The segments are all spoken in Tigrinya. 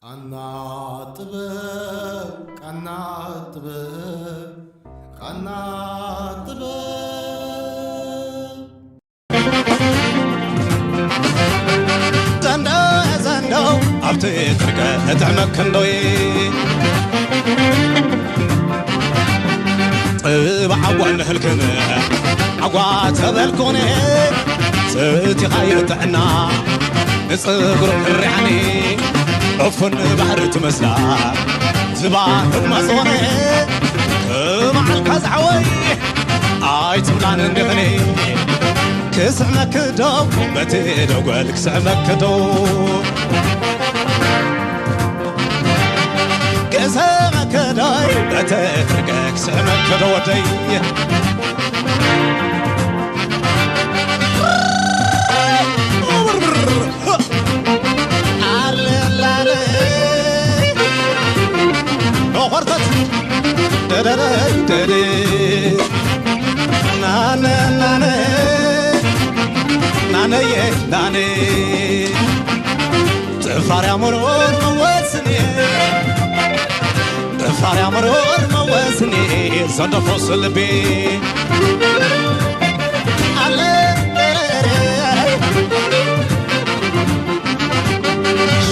ቃና ጥበብ፣ ቃና ጥበብ፣ ቃና ጥበብ። ዘንዶ፣ ዘንዶ፣ ኣብቲ ጥርቀ እጥዕመ ክንዶይ። ጽባሕ ኣጓ ንህልክን ኣጓ ተበልኩኒ፣ ጽቲኻ የጥዕና ንጽጉሩ እርያኒ፣ እፉን ባሕሪ ትመስላ ዝባን ህድማ ዝኾነ፣ ክመዓልካ ዝዓወይ ኣይትብላን እንዲኽኒ። ክስዕመክ ዶ በቲ ደጎል ክስዕመክ ዶ፣ ክስዕመክ ዶ በቲ ፍርቀ ክስዕመክ ዶ ወደይ። ኦኾርተት ደደደይ ደደይ ናነ ናነ ናነየ ናነ ጥፋርያ መርኦር መወስኒ ጥፋርያ መርኦር መወስኒ ዘንደፎ ስልቢ ኣለ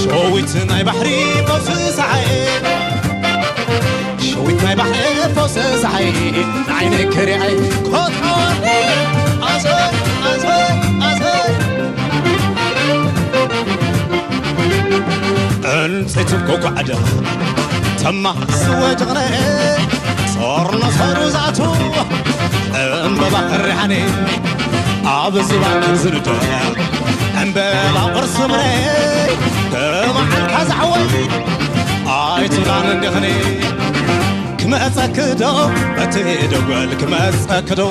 ሸዊት ናይ ባሕሪ ፈውሲ ሰሓይ ሸዊት ናይ ባሕሪ ፈውሲ ሰሓይ ንዓይነይ ክሪኣይ ኮትሖኒ ኣሰይ ኣሰይ ኣሰይ ዕንፀይቲ ኮኳዕደ ተማ ስወ ጀቕነ ጾር ነሰሩ ዝኣቱ ዕምበባ ሪሓኒ ኣብ ዝባን ዝንዶ ዕምበባ ቁርሲ ምነ ከመዓልካ ዝዓወይ ኣይትብላን እንዲኽኒ ክመጸክዶ በቲ ደጎል ክመጸክዶ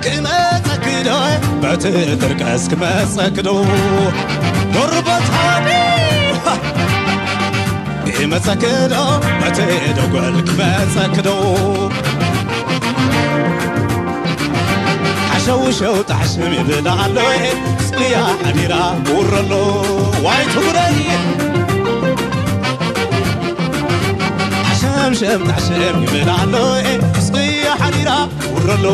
ክመጸክዶ በቲ ጥርቀስ ክመጸክዶ ዶርበታኒ ክመጸክዶ በቲ ደጎል ክመጸክዶ ሓሸውሸው ጣሕሽም ይብል ኣሎ ጽልያ ሓዲራ ውረሎ ዋይ ትጉደይ ሓሸምሸም ጣሕሽም ይብል ኣሎ ጽልያ ሓዲራ ውረሎ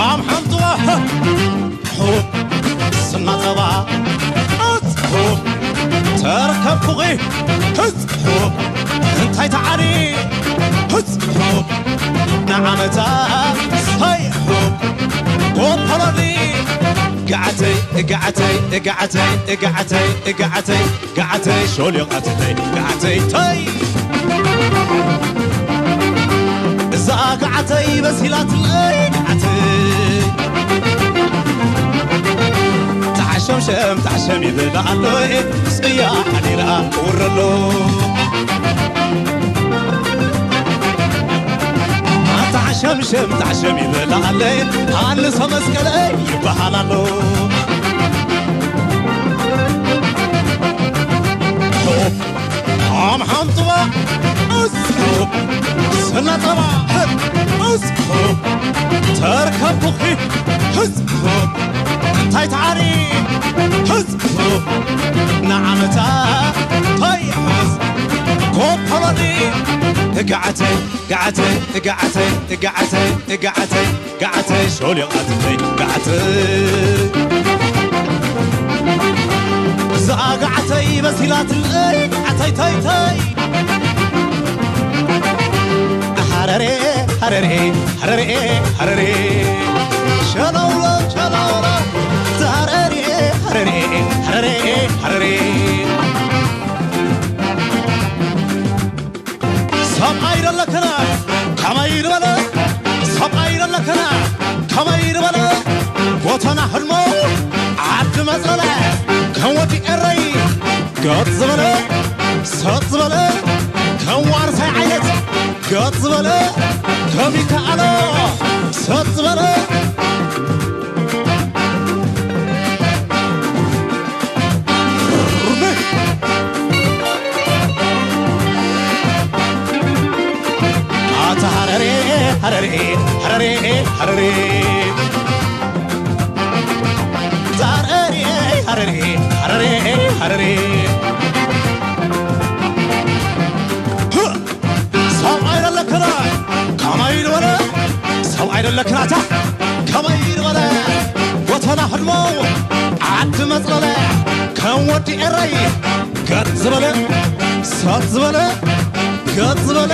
ኣም ሓምጥዋ ስናጸባ ተርከብኩኺ እንታይ ተዓሊ ንዓመታ ሃይ ጎፈረኒ ጋዓተይ ጋዓተይ ጋዓተይ ጋዓተይ ጋዓተይ ጋዓተይ ሾልዮቓትተይ ጋዓተይ ተይ እዛ ጋዓተይ በሲላትለይ ጋዓተይ ተዓሸምሸም ተዓሸም ይብል ኣሎ ጽያ ሓዲራ ክውረሎ ተዓሸምሸም ተዓሸም ይብል ኣለይ ኣንሶ መስቀለይ ይበሃል ኣሎ ኣም ሓንጥዋ እስኩ ስናጠባ እስኩ ተርከብኩኺ እስኩ እንታይ ተዓሪ እስኩ ንዓመታ ተይሕዝ ኮምፖሎኒ እጋዓተይ እጋዓተይ እጋዓተይ እጋዓተይ እጋዓተይ ጋዓተይ ሾልዮቓትተይ ጋዓተይ እዛ ጋዓተይ በሲላትለይ ጋዓተይ ተይተይ ሃረሬ ሃረሬ ሃረሬ ሃረሬ ሸለውሎ ሸለውሎ ሃረሬ ሃረሬ ሃረሬ ሃረሬ ሰብኣይ ደለክና ከመይ ዝበለ ሰብኣይ ደለክና ከመይ ዝበለ ጎተና ህልሞ ዓዲ መጸለ ከም ወዲ ኤረይ ገጥ ዝበለ ሰጥ ዝበለ ከም ዋርሳይ ዓይነት ገጥ ዝበለ ከም ይከኣሎ ሰጥ ዝበለ ኣታ ሃረሬ ሃረሬ ሃረሬ ሃረሬ ዛረሬ ሃረሬ ሃረሬ ሃረሬ ሰብኣይ ደለክና ከመይ ዝበለ ሰብኣይ ደለክናታ ከመይ ዝበለ ጎተና ህድሞ ዓዲ መፅለለ ከም ወዲ ኤረይ ገጥ ዝበለ ሰጥ ዝበለ ገጥ ዝበለ